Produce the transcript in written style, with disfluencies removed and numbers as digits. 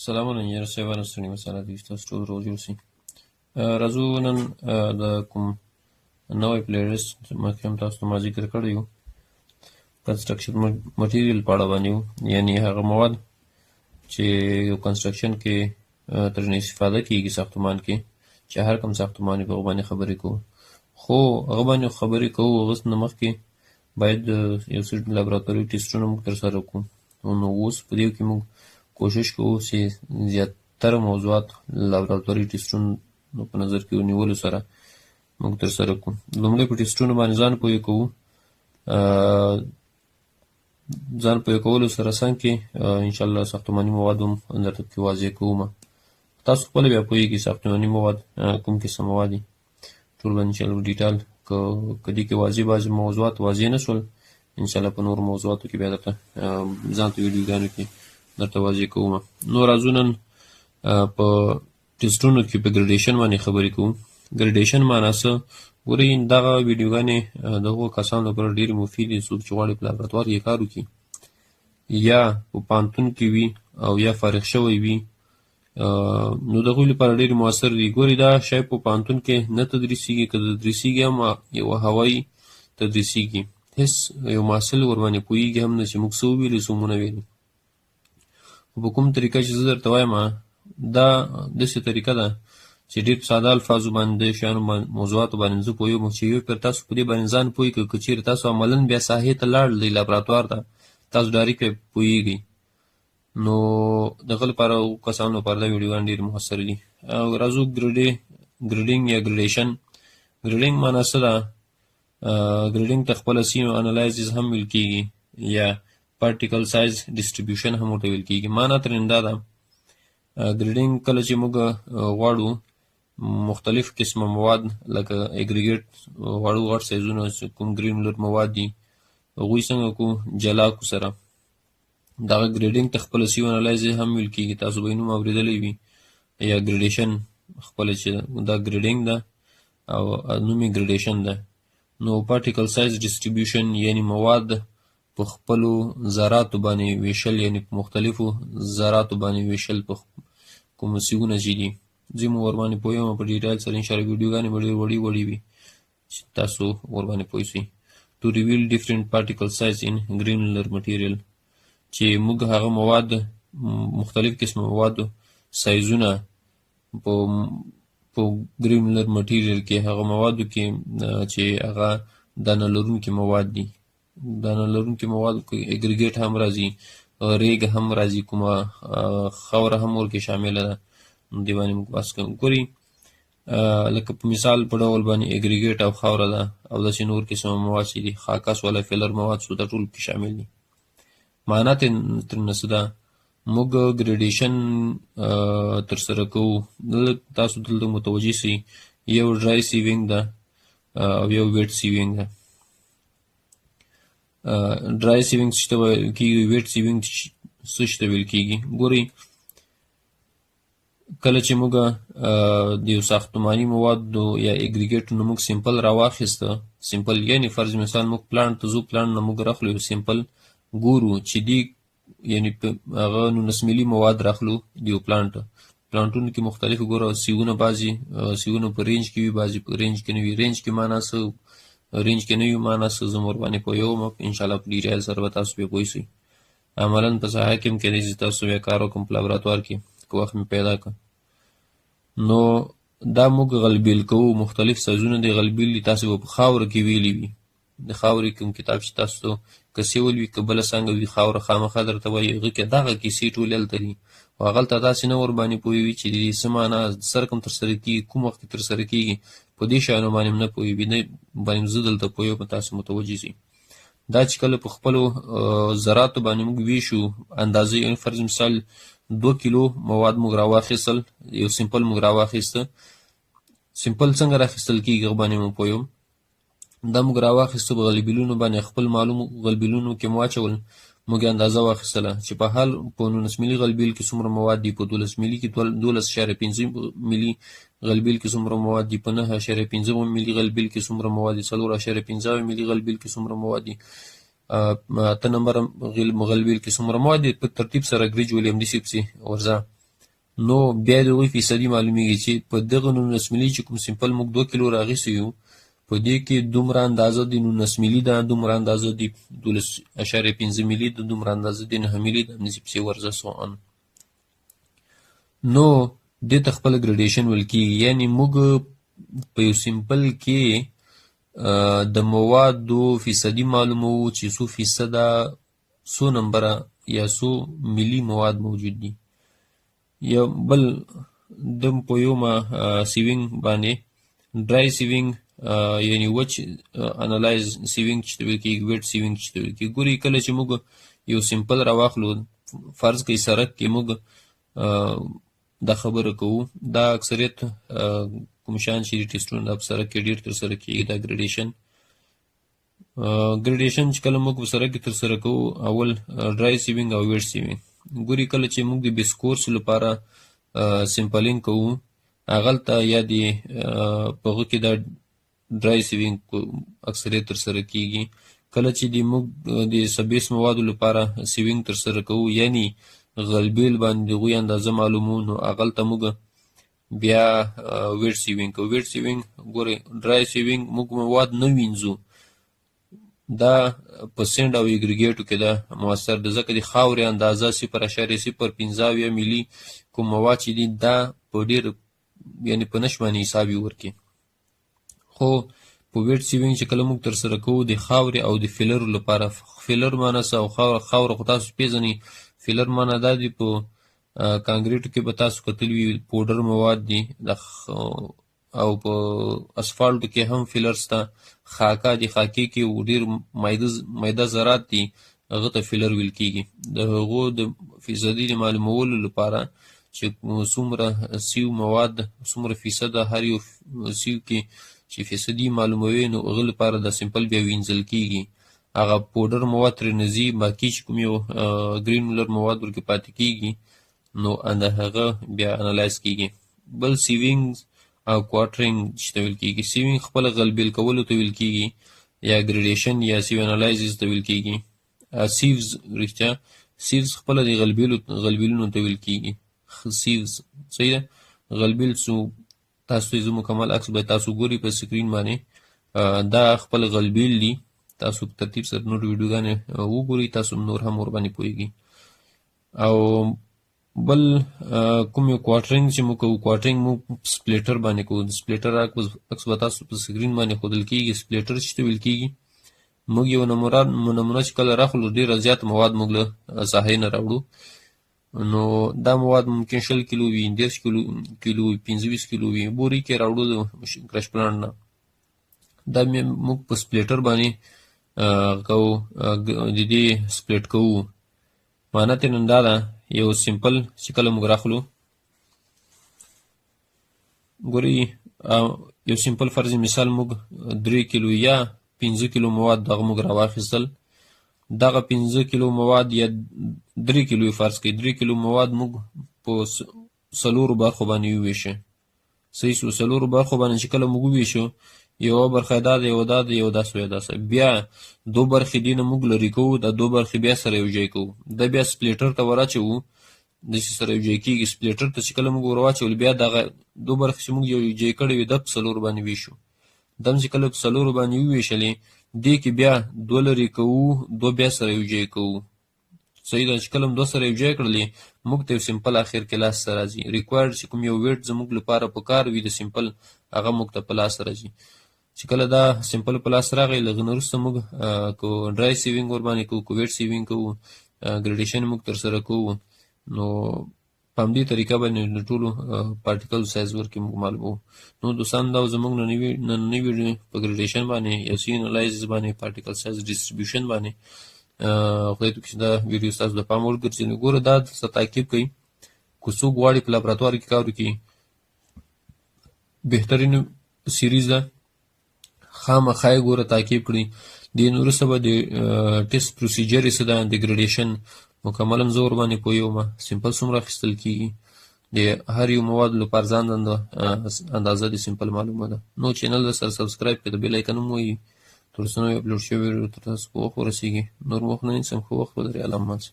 سلامونه انجنیر صاحبانو، ستړي مساله دي، تاسو ټول روغ جوړ سئ. راځو نن د کوم نوی playlist مخکې هم تاسو ته ما ذکر کړی یو construction material په اړه باندې وو، یعنی هغه مواد چې یو construction کې ترنه استفاده کیږي، ساختمان کې چې هر کوم ساختمان وي، په هغه باندې خبرې کوو. خو هغه باندې خبرې کوو، هغه نه مخکې باید یو څه لابراتوري ټیسټونه موږ ترسره کړو. نو اوس په دې کې موږ کوشش کوو چې زیاتره موضوعات لابراتوري ټیسټونو په نظر کې نیولو سره موږ ترسره کړو. لومړی په ټیسټونو باندې ځان پوه کوو، ځان پوه کولو سره څنګه کې انشاءالله ساختماني مواد هم درته پکې واضح کوم. تاسو خپله بیا پوهېږئ ساختماني مواد کوم قسم مواد دي، ټول به انشاءالله detail که دې کې واضح بعضې موضوعات واضح نه شول، انشاءالله په نورو موضوعاتو کې بیا درته ځان ته ویډیوګانو کې درته واضح کوم. نو راځو نن په ټیسټونو کې په gradation باندې خبرې کوو. gradation معنا څه؟ ګورئ، دغه ویډیوګانې د هغو کسانو لپاره ډېرې مفیدې دي څوک چې غواړي په لابراتوار کې کار وکړي، یا په پوهنتون کې وي، او یا فارغ شوی وي، نو د هغوی لپاره ډېر موثر دي. ګورئ، دا شی په پوهنتون کې نه تدریسېږي، که تدریسېږي هم یوه هوایي تدریسېږي، هېڅ یو محصل ورباندې پوهېږي هم نه چې موږ څه وویلي، څه مو نه ویلي. خو په کوم طریقه چې زه درته وایم، دا داسې طریقه ده چې ډېر په ساده الفاظو باندې د شیانو موضوعاتو باندې زه پوهېږم چې یو پر تاسو په دې باندې ځان پوه کړئ. که چېرې تاسو عملاً بیا ساحې ته لاړ لابراتوار ته، تاسو direct پوهېږئ. نو د هغه لپاره کسانو لپاره دا ویډیوګانې ډېرې موثرې دي. او راځو grading یا gradation. grading معنا څه ده؟ grading ته خپله sieve analysis هم ویل کېږي، یا particle size distribution هم ورته ویل کېږي. معنا ترې دا ده، grading کله چې موږ غواړو مختلف قسمه مواد لکه aggregate، واړو غټ سایزونه کوم granular مواد دي، هغوی څنګه کو جلا کو سره، دغه grading ته خپله sieve analysis هم ویل کېږي. تاسو به یې نوم اورېدلی وي، یا gradation خپله چې دا grading ده او نوم یې gradation ده. نو particle size distribution یعنی مواد په خپلو ذراتو باندې ویشل، یعنی په مختلفو ذراتو باندې ویشل، په کومو sieve ونه چې دي. زه مو ورباندې پوه یم په detail سره، انشاءالله ویډیوګانې به ډېرې وړې وړې وي چې تاسو ورباندې پوه شئ. To reveal different particle size in granular material، چې موږ هغه مواد مختلف قسم موادو سایزونه په granular material کې، هغه موادو کې چې هغه دانه لرونکي مواد دي، دانه لرونکي موادو کې aggregate هم راځي، ریګ هم راځي، کومه خاوره هم ورکې شامله ده، دې باندې موږ بحث کوو. ګورئ، لکه په مثال په ډول باندې aggregate او خاوره ده او داسې نور قسمه مواد چې دي، خاکس والا filler مواد څو، دا ټول پکې شامل دي. معنا ترې څه ده؟ موږ gradation ترسره کوو. تاسو دلته متوجه سئ، یو dry sieving ده او یو wet sieving ده. dry sieving څه ته ویل کېږي؟ wet sieving څه ته ویل کېږي؟ ګورئ، کله چې موږ د یو ساختماني موادو یا aggregate نو موږ sample راواخیسته، sample یعنی فرض مثال موږ plant ته ځو، plant نه موږ راخلو یو sample، ګورو چې دی یعنی هغه 19 ملي مواد راخلو د یو plant. پلانټونو کې مختلف ګوره sieve ونه، بعضې sieve ونه په range کې وي، بعضې په range کې نه وي. range کې معنا څه، range کې نه وي معنا څه، زه ورباندې پوهوم انشاءالله په detail سره به تاسو بیا پوه شئ. عملاً په ساحه کې هم کېدای شي تاسو بیا کار وکړم په لابراتوار کې که وخت مې پیدا کړ. نو دا موږ غلبیل کوو، مختلف سایزونه د غلبیل دي. تاسو به په خاوره کې ویلي وي، د خاورې کوم کتاب چې تاسو که civil وي که بله څانګه وي، خاوره خامخا درته وایي، هغه کې دغه کیسې ټولې هلته دي. خو هغلته داسې نه ورباندې پوهوي چې د دې څه معنا سره کوم ترسره کېږي، کوم وخت کې ترسره کېږي، په دې شیانو باندې هم نه پوهېږي، نه باندې زه دلته پوهېږم، تاسو متوجه شئ. دا چې کله په خپلو ذراتو باندې موږ ویشو اندازې، یعنی فرض مثال 2 کیلو مواد موږ راواخیستل، یو sample موږ راواخیسته. sample څنګه راخیستل کېږي هغه باندې موږ پوهوم. دا موږ راواخیستو په غلبیلونو باندې، خپل معلوم غلبیلونو کې مو واچول، موږ اندازه واخیستله چې په حال په 19 ملي غلبیل کې څومره مواد دي، په 12 ملي کې 12.5 ملي غلبیل کې څومره مواد دي، په 9.5 ملي غلبیل کې څومره مواد دي، 4.5 ملي غلبیل کې څومره مواد دي، 8 نمبر غلبیل کې څومره مواد دي، په ترتیب سره gradually همداسې پسې ورځه. نو بیا د هغوی فیصدي معلومیږي چې په دغه 19 ملي چې کوم سمپل موږ 2 کیلو راغیستی یو، په دې کې دومره اندازه د 19 ملي ده، دومره اندازه د 12.5 ملي ده، دومره اندازه د 9 ملي ده، همداسې پسې ورځه سو ان. نو دې ته خپله ګریډیشن ویل کیږي. یعنی موږ په یو سمپل کې د موادو فیصدي معلوموو چې څو فیصده، څو نمبره یا څو ملي مواد موجود دي. یو بل دم په یو ما sieving باندې، dry sieving یعنی وچ analyze sieving چې ته ویل کېږي، wet sieving چې ته ویل کېږي. ګوري کله چې موږ یو سمپل راواخلو، فرض کړئ سرک کې موږ دا خبره کوو، دا اکثریت کوم شان چې ټیسټونه دا په سرک کې ډېر ترسره کېږي، دا ګریډیشن. ګریډیشن چې کله موږ په سرک کې ترسره کوو، اول dry sieving او wet sieving. ګوري کله چې موږ د base course لپاره sampling کوو، هغلته یا د په هغه کې دا dry sieving اکثریت ترسره کېږي. کله چې د موږ د sub-base موادو لپاره sieving ترسره کوو، یعنی غلبیل باندې د هغوی اندازه معلوموو، نو هغلته موږ بیا wet sieving کوو. wet sieving ګورئ، dry sieving موږ مواد نه وینځو، دا په sand او aggregate و کې دا موثر ده، ځکه د خاورې اندازه 0.075 ملي کوم مواد چې دي، دا په ډېر یعنی په نش باندې حساب یې ورکړي. خو په wet sieving چې کله موږ ترسره کوو د خاورې او د filler لپاره، filler معنی څه او خاوره خو تاسو پېژنئ، filler معنی دا دی په کانکریټو کې به تاسو کتلي وي پوډر مواد دي، او په اسفالټو کې هم filler شته، خاکه دي، خاکې کې ډېر میده ذرات دي، هغه ته filler ویل کېږي. د هغو د فیصدي د معلومولو لپاره چې څومره sieve مواد، څومره فیصده هر یو sieve کې چې فیصدي معلوموي، نو هغه لپاره دا سمپل بیا وینځل کېږي، هغه پوډر مواد ترې نه ځي، باقي چې کوم یو granular مواد ورکې پاتې کېږي، نو د هغه بیا analyze کېږي. بل sieving او quartering چې ته ویل کېږي. sieving خپله غلبیل کولو ته ویل کېږي، یا ګریډیشن یا sieve analysis ته ویل کېږي. sieves رښتیا sieves خپله د غلبیلونو ته ویل کېږي. sieves صحیح ده، غلبیل څو تاسو ته زه مکمل عکس به تاسو ګورئ په سکرین باندې، دا خپل غلبیل دي، تاسو په ترتیب سره نور ویډیوګانې وګورئ، تاسو نور هم ورباندې پوهېږئ. او بل کوم یو quartering چې موږ کوو، quartering موږ splitter باندې کوو. د splitter عکس به تاسو په سکرین باندې ښودل کېږي. splitter چې ته ویل کېږي، موږ یو نمونه چې کله راخلو، ډېره زیات مواد موږ له ساحې نه راوړو، نو دا مواد ممکن 20 کیلو وي، 30 کیلو وي، 25 کیلو وي، بوري کې راوړو د crush plant نه. دا موږ په splitter باندې کوو، د دې split کوو. معنی ترې دا ده، یو سمپل چې کله موږ راخلو، ګورئ یو سمپل فرض مثال موږ 3 کیلو یا 5 کیلو مواد دغه موږ راواخیستل، دغه 5 کیلو مواد یا 3 کیلو یې فرض کړئ، 3 کیلو مواد موږ په څلورو برخو باندې وویشو. صحیح سو، څلورو برخو باندې چې کله موږ وویشو، یوه برخه دا ده، یوه دا ده، یوه دا سوه، دا سوه، بیا دوه برخې دې نه موږ لرې کوو، دا دوه برخې بیا سره یو ځای کوو، دا بیا splitter ته وراچوو، داسې سره یو ځای کېږي. splitter ته چې کله موږ ور واچول، بیا دغه دوه برخې چې موږ یو ځای کړې وې، دا په څلورو باندې ویشو. دا چې کله په څلورو باندې وویشلې، دې کې بیا دوه لرې کوو، دوه بیا سره یو ځای کوو. صحیح ده، چې کله دوه سره یو ځای کړلې، موږ ته یو سمپل اخر کې لاس ته راځي. required چې کوم یو weight زموږ لپاره په کار وي د سمپل، هغه موږ ته په لاس راځي. چې کله دا سمپل په لاس راغی، له هغه نه وروسته موږ که dry sieving ورباندې کوو، که wet sieving کوو، ګریډیشن موږ ترسره کوو، نو په همدې طریقه باندې د ټولو particle size ورکې موږ معلوموو. نو دوستان، دا زموږ نننۍ ویډیو په ګریډیشن باندې یا sieve analysis باندې، particle size distribution باندې. خدای ته چې دا ویډیو ستاسو د پام وړ ګرځي. نو ګوره دا څه تعقیب کړئ، که څوک غواړي په لابراتوار کې کار وکړي، بهترین series ده، خامخا یې ګوره تعقیب کړئ. دې نه وروسته به د test procedure یې څه ده، د ګریډیشن مکمل هم زه ورباندې پوه یم، سمپل څومره اخیستل کېږي، د هر یو موادو لپاره ځان ځان اندازه د سمپل معلومه ده. نو channel در سره subscribe کړئ، د bell icon هم ووهئ، تر څو نوې اپلوډ شوې ویډیو تر تاسو په وخت ورسېږي. نور مو وخت نه نیسم، ښه وخت ولرئ، الله مو مل شه.